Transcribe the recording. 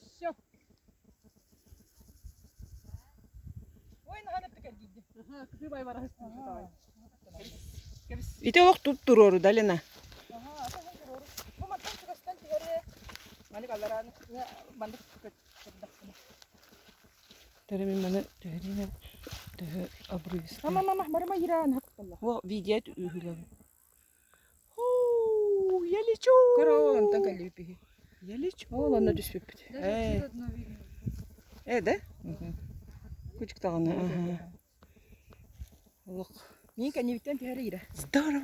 Еще. Ой, наһаа кэлгийди. Ити олох тут туруору да, Лена? Бу мантан чугастан түһэри маны балларaan маннык көрдөхпүнэ. Тэре мин маны түһэриинэн төһө обрывистый. Мама, мама, барыма иран хакталла. Во, видео үһүлэбин. Хуу, я лечу. Көр ол онтон кэллибит Я лечу. Ол онно түспүппүт. Э, э да? Кучук даҕаны, аха. Олох. Мин кэннибиттэн түһэр ира. Здорово.